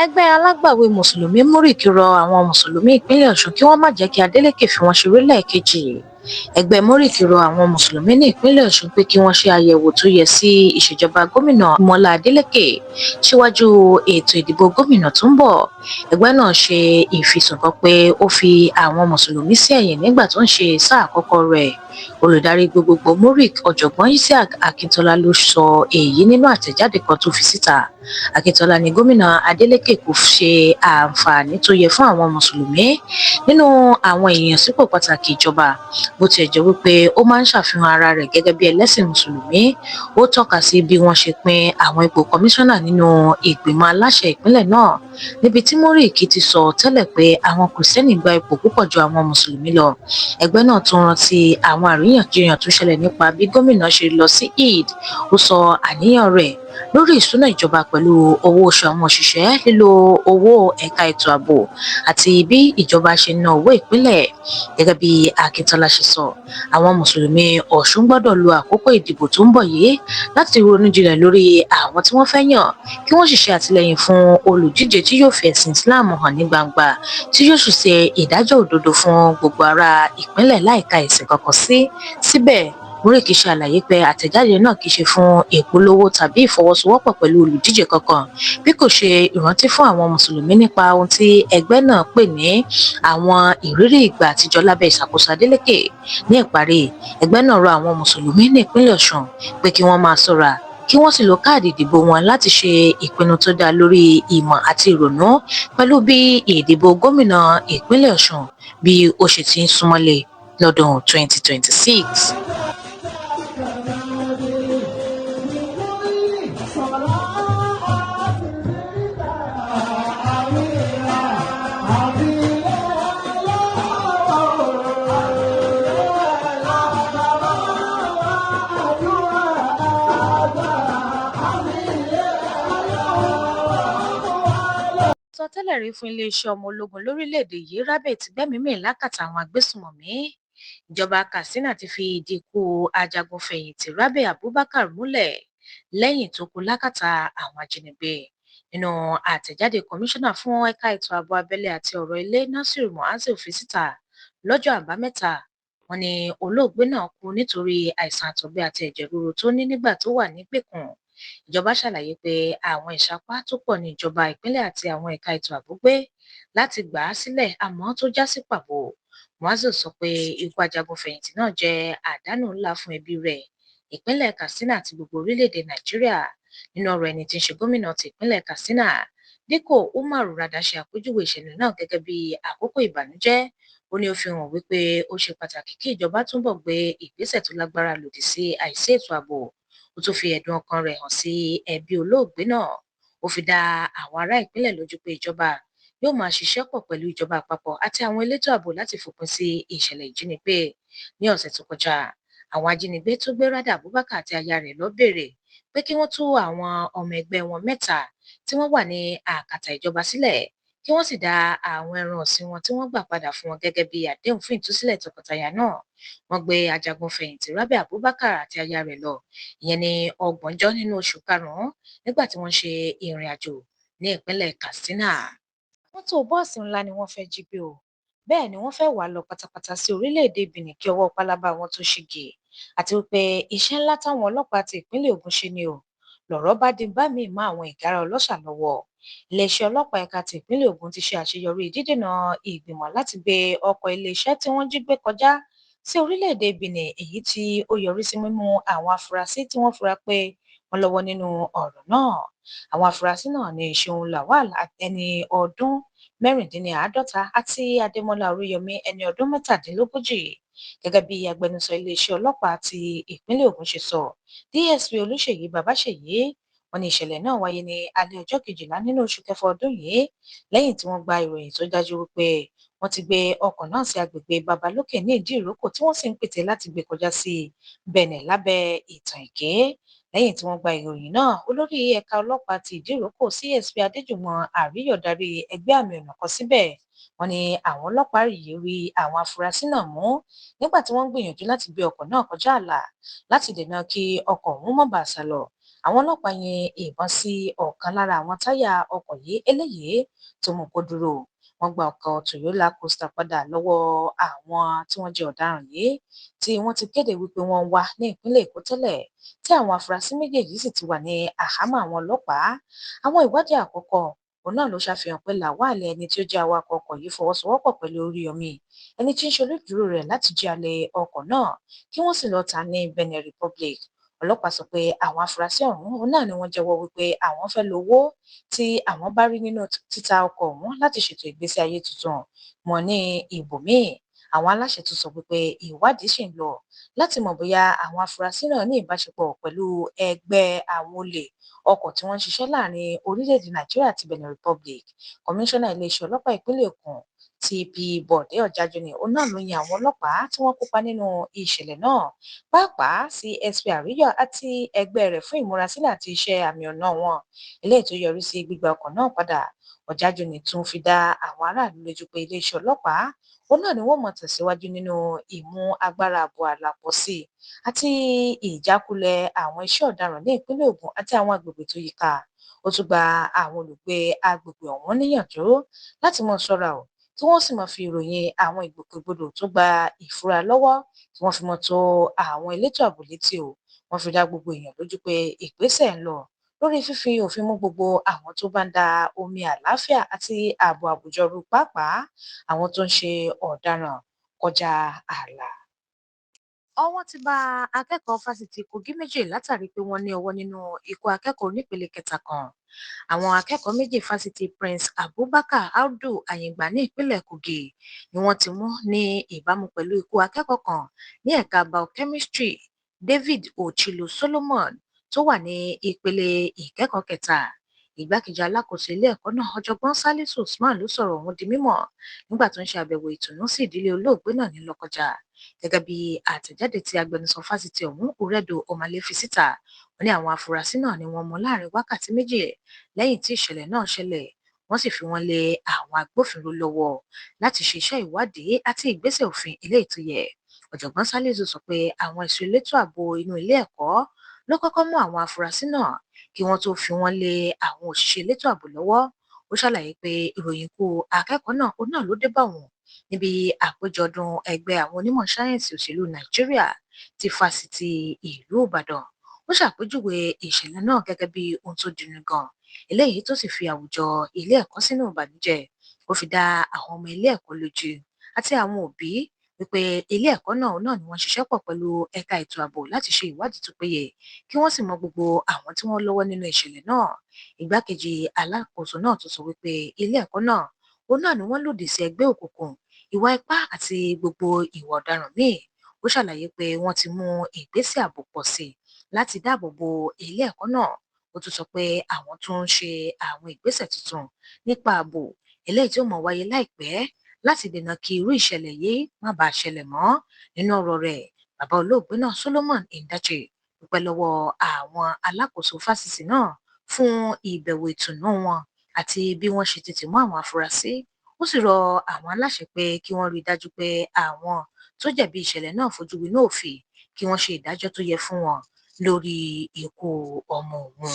Ẹgbẹ́ alágbàwí Mùsùlùmí MURIC rọ àwọn Mùsùlùmí ìpínlẹ̀ Ọ̀ṣun kí wọ́n má jẹ́ kí Adeleke fi wọ́n ṣeré lẹ́ẹ̀kejì. Ẹgbẹ́ MURIC rọ àwọn Mùsùlùmí ní ìpínlẹ̀ Ọ̀ṣun pé kí wọ́n ṣe àyẹ̀wò tó yẹ sí ìṣèjọba Gómìnà Mọ́lá Adeleke síwájú ètò ìdìbò gómìnà tó ń bọ̀. Ẹgbẹ́ náà ṣe ìfisùn kan pé ó fi àwọn Mùsùlùmí sí ẹ̀yìn nígbà tó ń ṣe sáà àkọ́kọ́ rẹ̀. Olùdarí gbogbogbò MURIC, Ọ̀jọ̀gbọ́n Isiaq Akintola, ló sọ èyí nínú àtẹ̀jáde kan tó fi síta. Akintola ní Gómìnà Adeleke kò ṣe àǹfààní tó yẹ fún àwọn Mùsùlùmí nínú àwọn ìyànsípò pàtàkì ìjọba, bó tiẹ̀ jẹ́ wípé ó máa ń ṣàfihàn ara rẹ̀ gẹ́gẹ́ bí ẹlẹ́sìn Mùsùlùmí. Ó tọ́ka sí bí wọ́n ṣe pín àwọn ipò kọmíṣánná nínú ìgbìmọ̀ aláṣẹ ìpínlẹ̀ náà, níbi tí MURIC ti sọ tẹ́lẹ̀ pé àwọn Kìrìsìtẹ́nì gba ipò púpọ̀ ju àwọn Mùsùlùmí lọ. Ẹgbẹ́ náà tún rántí àwọn àríyànjiyàn tó ṣẹlẹ̀ nípa bí gómìnà ṣe lọ sí Eid. Ó sọ àníyàn rẹ̀ lórí ìṣúná ìjọba pẹ̀lú owó oṣù àwọn òṣìṣẹ́, lílo owó ẹ̀ka ètò ààbò àti bí ìjọba ṣe ń ná owó ìpínlẹ̀. Gẹ́gẹ́ bí Akintola ṣe sọ, àwọn Mùsùlùmí Ọ̀ṣun gbọ́dọ̀ lo àkókò ìdìbò tó ń bọ̀ yìí láti ronú jinlẹ̀ lórí àwọn tí wọ́n fẹ́ yàn, kí wọ́n sì ṣe àtìlẹ́yìn fún olùdíje tí yóò fi ẹ̀sìn Islam hàn ní gbangba, tí yóò sì ṣe ìdájọ́ òdodo fún gbogbo ará ìpínlẹ̀ láìka ẹ̀sìn kankan sí. Síbẹ̀, MURIC ṣe àlàyé pé àtẹ̀jáde náà kìí ṣe fún ìpolówó tàbí ìfọwọ́sowọ́pọ̀ pẹ̀lú olùdíje kankan, bí kò ṣe ìrántí fún àwọn Mùsùlùmí nípa ohun tí ẹgbẹ́ náà pè ní àwọn ìrírí ìgbà àtijọ́ lábẹ́ ìṣàkóso Adeleke. Ní ìparí, ẹgbẹ́ náà rọ àwọn Mùsùlùmí ní ìpínlẹ̀ Ọ̀ṣun pé kí wọ́n máa ṣọ́ra, kí wọ́n sì lo káàdì ìdìbò wọn láti ṣe ìpinnu tó dá lórí ìmọ̀ àti ìrònú, pẹ̀lú bí ìdìbò gómìnà ìpínlẹ̀ Ọ̀ṣun bí ó ṣe ti ń súnmọ́lé lọ́dún 2026. Sọ tẹ́lẹ̀ rí fún iléeṣẹ́ ọmọ ológun lórílẹ̀‐èdè yìí, Rábè ti gbẹ́mìí mì lákàtà àwọn agbésùnmọ̀mí. Ìjọba Katsina ti fi ìdí ikú ajagun-fẹ̀yìntì Rábè Abubakar múlẹ̀ lẹ́yìn tó kú lákàtà àwọn ajínigbé. Nínú àtẹ̀jáde, kọmíṣánná fún ẹ̀ka ètò ààbò abẹ́lé àti ọ̀rọ̀ ilé, Nasiru Muazu, fi síta lọ́jọ́ Àbámẹ́ta, wọ́n ní olóògbé náà kú nítorí àìsàn àtọ̀gbẹ àti ẹ̀jẹ̀ ríru tó ní nígbà tó wà nígbèkùn. Ìjọba ṣàlàyé pé àwọn ìsapá tó pọ̀ ní ìjọba ìpínlẹ̀ àti àwọn ẹ̀ka ètò ààbò gbé láti gbà á sílẹ̀, àmọ́ tó já sí pàbó. Muazu sọ pé ikú ajagun-fẹ̀yìntì náà jẹ́ àdánù ńlá fún ẹbí rẹ̀, ìpínlẹ̀ Katsina àti gbogbo orílẹ̀-èdè Nàìjíríà. Nínú ọ̀rọ̀, ẹni tí ń ṣe gómìnà ti ìpínlẹ̀ Katsina, Dikko Umaru Radda, ṣe àpèjúwe ìṣẹ̀lẹ̀ náà gẹ́gẹ́ bí àkókò ìbànújẹ́. Ó ní ó fi hàn wípé ó ṣe pàtàkì kí ìjọba túbọ̀ gbé ìgbésẹ̀ tó lágbára lòdì sí àìsí ètò ààbò. Ó tún fi ẹ̀dùn ọkàn rẹ̀ hàn sí ẹbí olóògbé náà. Ó fi dá àwọn ará ìpínlẹ̀ lójú pé ìjọba yóò máa ṣiṣẹ́ pọ̀ pẹ̀lú ìjọba àpapọ̀ àti àwọn elétò ààbò láti fòpin sí ìṣẹ̀lẹ̀ ìjínigbé. Ní ọ̀sẹ̀ tó kọjá, àwọn ajínigbé tó gbé Radda Abubakar àti aya rẹ̀ lọ béèrè pé kí wọ́n tú àwọn ọmọ ẹgbẹ́ wọn mẹ́ta tí wọ́n wà ní àkàtà ìjọba sílẹ̀, kí wọ́n sì dá àwọn ẹran ọ̀sìn wọn tí wọ́n gbà padà fún wọn gẹ́gẹ́ bí àdéhùn fún ìtúsílẹ̀ tọkọtaya náà. Wọ́n gbé ajagun-fẹ̀yìntì Rábì Abubakar àti aya rẹ̀ lọ, ìyẹn ní 30 nínú oṣù karùn-ún, nígbà tí wọ́n ń ṣe ìrìn àjò ní ìpínlẹ̀ Katsina. Mọ́tò bọ́ọ̀sì ńlá ni wọ́n fẹ́ jí gbé o. Bẹ́ẹ̀ ni wọ́n fẹ́ wà á lọ pátápátá sí orílẹ̀-èdè Benin kí ọwọ́ pálábá wọn tó ṣígi, àti wípé iṣẹ́ ńlá táwọn ọlọ́pàá ti ìpínlẹ̀ Ògùn ṣe ni o, lọ̀rọ̀ bá di bá mi mọ́ àwọn ìgárá ọlọ́ṣà lọ́wọ́. Iléeṣẹ́ ọlọ́pàá ẹ̀ka ti ìpínlẹ̀ Ògùn ti ṣe àṣeyọrí dídènà ìgbìmọ̀ láti gbé ọkọ̀ iléeṣẹ́ tí wọ́n jí gbé kọjá sí orílẹ̀-èdè Benin, èyí tí ó yọrí sí mímú àwọn afurasí tí wọ́n fura pé wọ́n lọ́wọ́ nínú ọ̀rọ̀ náà. Àwọn afurasí náà ní Ṣeun Lawal, ẹni ọdún 46, àti Adémọlá Oríyọmí, ẹni ọdún 37. Gẹ́gẹ́ bí agbẹnusọ iléeṣẹ́ ọlọ́pàá ti ìpínlẹ̀ Ògùn ṣe sọ, DSP Olúṣèyí Babáṣèyí, wọ́n ní ìṣẹ̀lẹ̀ náà wáyé ní alẹ́ ọjọ́ 12 nínú oṣù kẹfà ọdún yìí, lẹ́yìn tí wọ́n gba ìròyìn tó dájú wípé wọ́n ti gbé ọkọ̀ náà sí agbègbè Babalókè ní Ìdí-ìrókò, tí wọ́n sì ń pète láti gbé kọjá sí Benin lábẹ́ ìtàn èké. Lẹ́yìn tí wọ́n gba ìròyìn náà, olórí ẹ̀ka ọlọ́pàá ti Ìdí-ìrókò, CSP Adéjùmọ̀ Àríyọ̀, darí ẹgbẹ́ àmì ọ̀nà kan síbẹ̀. Wọ́n ní àwọn ọlọ́pàá yìí rí àwọn afurasí náà mú nígbà tí wọ́n ń gbìyànjú láti gbé ọkọ̀ náà kọjá ààlà láti dènà kí ọkọ̀ ọ̀hún má bàa sálọ. Àwọn ọlọ́pàá yin ìbọn sí ọ̀kan lára àwọn táyà ọkọ̀ yìí, eléyìí tó mú kó dúró. Wọ́n gba ọkọ̀ Toyota Coaster padà lọ́wọ́ àwọn tí wọ́n jẹ́ ọ̀daràn yìí, tí wọ́n ti kéde wípé wọ́n ń wá ní ìpínlẹ̀ Èkó tẹ́lẹ̀, tí àwọn afurasí méjèèjì sì ti wà ní àhámọ́ àwọn ọlọ́pàá. Àwọn ìwádìí àkọ́kọ́ òun náà ló ṣàfihàn pé Lawal, ẹni tí ó jẹ́ awakọ̀ ọkọ̀ yìí, fọwọ́sowọ́pọ̀ pẹ̀lú Oríyọmí, ẹni tí ń ṣe olódùúró rẹ̀, láti jí alẹ ọkọ̀ náà kí wọ́n sì lọ́ọ́ ta ní Benin Republic. Ọlọ́pàá sọ pé àwọn afurasí ọ̀hún òun náà ni wọ́n jẹ́wọ́ wípé àwọn fẹ́ lo owó tí àwọn bá rí nínú títa ọkọ̀ ọ̀hún láti ṣètò ìgbésí ayé tuntun wọn ní ibòmíì. Àwọn aláṣẹ tún sọ wípé ìwádìí ṣì ń lọ láti mọ̀ bóyá àwọn afurasí náà ní ìbáṣepọ̀ pẹ̀lú ẹgbẹ́ àwọn olè ọkọ̀ tí wọ́n ń ṣiṣẹ́ láàrin orílẹ̀-èdè Nàìjíríà àti Benin Republic. Kọmíṣánná iléeṣẹ́ ọlọ́pàá ìpínlẹ̀ Ògùn, TP Bọ̀dé Ọ̀jájúní, òun náà ló yin àwọn ọlọ́pàá tí wọ́n kópa nínú ìṣẹ̀lẹ̀ náà, pàápàá CSP Àríyọ̀ àti ẹgbẹ́ rẹ̀, fún ìmúrasílẹ̀ àti iṣẹ́ àmì ọ̀nà wọn, eléyìí tó yọrí sí gbígba ọkọ̀ náà padà. Ọ̀jájúní tún fi dá àwọn aráàlú lójú pé iléeṣẹ́ ọlọ́pàá òun náà ni wọ́n mọ̀ tẹ̀síwájú nínú ìmú agbára ààbò àlàpọ̀ sí i àti ìjákulẹ̀ àwọn iṣẹ́ ọ̀daràn ní ìpínlẹ̀ Ògùn àti àwọn agbègbè tó yíká. Ó tún gba àwọn olùgbé agbègbè ọ̀hún níyànjú láti máa ṣọ́ra ò, kí wọ́n sì máa fi ìròyìn àwọn ìgbòkègbodò tó gba ìfura lọ́wọ́ kí wọ́n fi mọ́ tó àwọn elétò ààbò létí o. Wọ́n fi dá gbogbo èèyàn lójú pé ìgbésẹ̀ ń lọ lórí fífi òfin mú gbogbo àwọn tó bá ń da omi àlàáfíà àti ààbò àwùjọ rú, pàápàá àwọn tó ń ṣe ọ̀daràn kọjá ààlà. Ọwọ́ ti bá akẹ́kọ̀ọ́ fásitì Kogi méjì látàrí pé wọ́n ní ọwọ́ nínú ikú akẹ́kọ̀ọ́ onípele kẹta kan. Àwọn akẹ́kọ̀ọ́ méjì fásitì Prince Abubakar Audu Ayingba ní ìpínlẹ̀ Kogi ni wọ́n ti mú ní ìbámu pẹ̀lú ikú akẹ́kọ̀ọ́ kan ní ẹ̀ka biochemistry, David Ochilo Solomon, tó wà ní ìpele ìkẹ́kọ̀ọ́ kẹta. Igbákejì alákòóso ilé ẹ̀kọ́ náà, Ọ̀jọ̀gbọ́n Salisu Usman, ló sọ̀rọ̀ ọ̀hún di mímọ̀ nígbà tó ń ṣe àbẹ̀wò ìtùnú sí ìdílé olóògbé náà ní Lọ́kọjá. Gẹ́gẹ́ bí àtẹ̀jáde tí agbẹnusọ fásitì ọ̀hún, Uredo Omale, fi síta, wọ́n ní àwọn afurasí náà ni wọ́n mú láàrin wákàtí 2 lẹ́yìn tí ìṣẹ̀lẹ̀ náà ṣẹlẹ̀, wọ́n sì fi wọ́n lé àwọn agbófinró lọ́wọ́ láti ṣe iṣẹ́ ìwádìí àti ìgbésẹ̀ òfin eléyìí tó yẹ. Ọ̀jọ̀gbọ́n Salisu sọ pé àwọn ẹ̀ṣọ́ elétò ààbò inú ilé ẹ̀kọ́ ló kọ́kọ́ mú àwọn afurasí náà kí wọ́n tó fi wọ́n lé àwọn òṣìṣẹ́ elétò ààbò lọ́wọ́. Ó ṣàlàyé pé ìròyìn ikú akẹ́kọ̀ọ́ náà òun náà ló dé bá òun níbi àpéjọ ọdún ẹgbẹ́ àwọn onímọ̀ sáyẹ́ǹsì òṣèlú Nàìjíríà ti fásitì ìlú Ìbàdàn. Ó ṣàpèjúwe ìṣẹ̀lẹ̀ náà gẹ́gẹ́ bí ohun tó dunni gan, eléyìí tó sì fi àwùjọ ilé ẹ̀kọ́ sínú ìbànújẹ́. Ó fi dá àwọn ọmọ ilé ẹ̀kọ́ lójú àti àwọn òbí wípé ilé ẹ̀kọ́ náà náà ni wọ́n ṣiṣẹ́ pọ̀ pẹ̀lú ẹ̀ka ètò ààbò láti ṣe ìwádìí tó péye kí wọ́n sì mọ gbogbo àwọn tí wọ́n lọ́wọ́ nínú ìṣẹ̀lẹ̀ náà. Igbákejì alákòóso náà tún sọ wípé ilé ẹ̀kọ́ náà òun náà ni wọ́n lòdì sí ẹgbẹ́ òkùnkùn, ìwà ipá àti gbogbo ìwà ọ̀daràn míì. Ó ṣàlàyé pé wọ́n ti mú ìgbésẹ̀ ààbò pọ̀ sí i láti dáàbò bo ilé ẹ̀kọ́ náà. Ó tún sọ pé àwọn tún ń ṣe àwọn ìgbésẹ̀ tuntun nípa ààbò eléyìí tí ó mọ̀ wáyé láìpẹ́ láti dènà kí irú ìṣẹ̀lẹ̀ yìí má bàa ṣẹlẹ̀ mọ́. Nínú ọ̀rọ̀ rẹ̀, bàbá olóògbé náà, Solomon Ndache, dúpẹ́ lọ́wọ́ àwọn alákòóso fásitì náà fún ìbẹ̀wò ìtùnú wọn àti bí wọ́n ṣe tètè mú àwọn afurasí. Ó sì rọ àwọn aláṣẹ pé kí wọ́n rí i dájú pé àwọn tó jẹ̀bi ìṣẹ̀lẹ̀ náà fojú winá òfin, kí wọ́n ṣe ìdájọ́ tó yẹ fún wọn lórí ikú ọmọ òun.